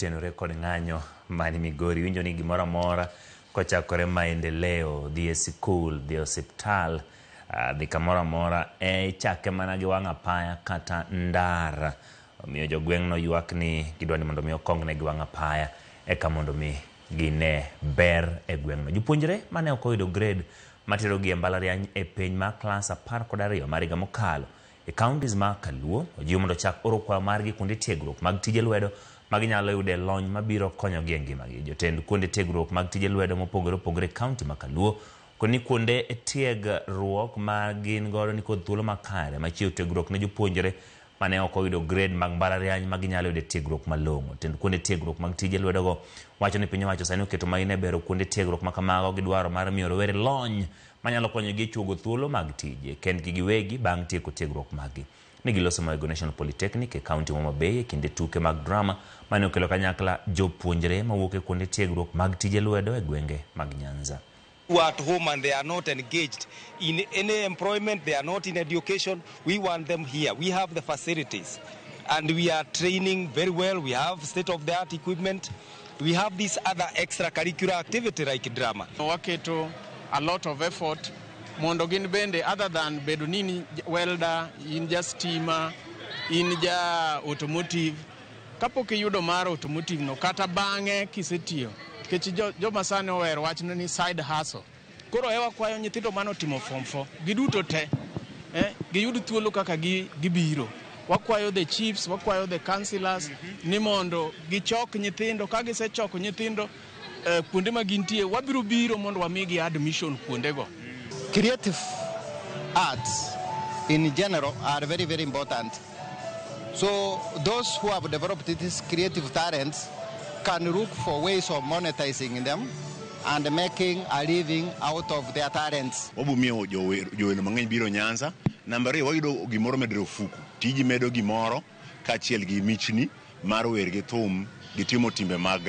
Tenore kod ng'anyo mani Migori winjo ni gimoro amora kochakore maendeleo, dhi e sikul, dhi e osiptal, dhi kamoro amora, ichake mana gi wang' apaya kata ndara. Omiyo jogweng'no ywak ni gidwa ni mondo mi okong negi wang' apaya eka mondo mi gine ber e gweng'no. Jopuonjre mane ok oyudo grade materogi e mbalariany e penj mar klas 12 mar higa mokalo e counties ma Kaluo ojiw mondo ochak oro kwayo margi kuonde tiegruok mag tije lwedo ma ginyalo yude lony mabiro konyogi e ngimagi. Jotend kuonde tiegruok mag tije lwedo mopogore opogore e county ma Kaluo koni kuonde tiegruok ma gin godo nikod thuolo makare ma chiwo tiegruok ne jopuonjre mane ok oyudo grade mag mbalariany ma ginyalo yude tiegruok malong'o. Tend kuonde tiegruok mag tije lwedogo wacho ni piny owacho sani oketo maino e bero kuonde tiegruok ma kamago gi dwaro mar miyo rowere lony manyalo konyogi e chuogo thuolo mag tije kendgi giwegi bang' tieko tiegruok maggi. Ne giloso Mawego National Polytechnic e kaunti ma Homa Bay e kinde tuke mag drama mane okelo kanyakla jopuonjre mawuok e kuonde tiegruok mag tije lwedo e gwenge mag Nyanza. Who are at home and they are not engaged in any employment, they are not in education. We want them here. We have the facilities and we are training very well. We have state-of-the-art equipment. We have this other extracurricular activity like drama. Waketo a lot of effort mondo gin bende, other than bedo ni in welder, in ja stima, in ja automotive, kapok iyudo mar automotive no kata bang'e kisetiyo, nikech joma sani ohero wachno ni side hustle. Koro e wakwayo nyithindo manotimo form 4 giduto te giyud thuolo kaka gibiro. Wakwayo the chiefs, wakwayo the councillors ni mondo gichok nyithindo. Ka gisechoko nyithindo kuonde ma gintie, wabiro biro mondo wamigi admission kuondego. Creative arts in general are very, very important. So those who have developed these creative talents can look for ways of monetizing them and making a living out of their talents. Wabo miyo jowelo mang'eny biro Nyanza. Namba 2, wayudo gimoro medore ofuku. Tiji medo gimoro kaachiel gi michni mar wer gi thum gi timo timbe mag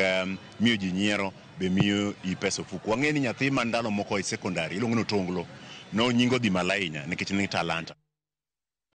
miyo ji nyiero be miyo i pesa ofuku. Wang'e ni nyathi ma ndalo moko e secondary iluongo ni Otonglo no nyingo odhi malo ahinya nikech ne nigi talanta.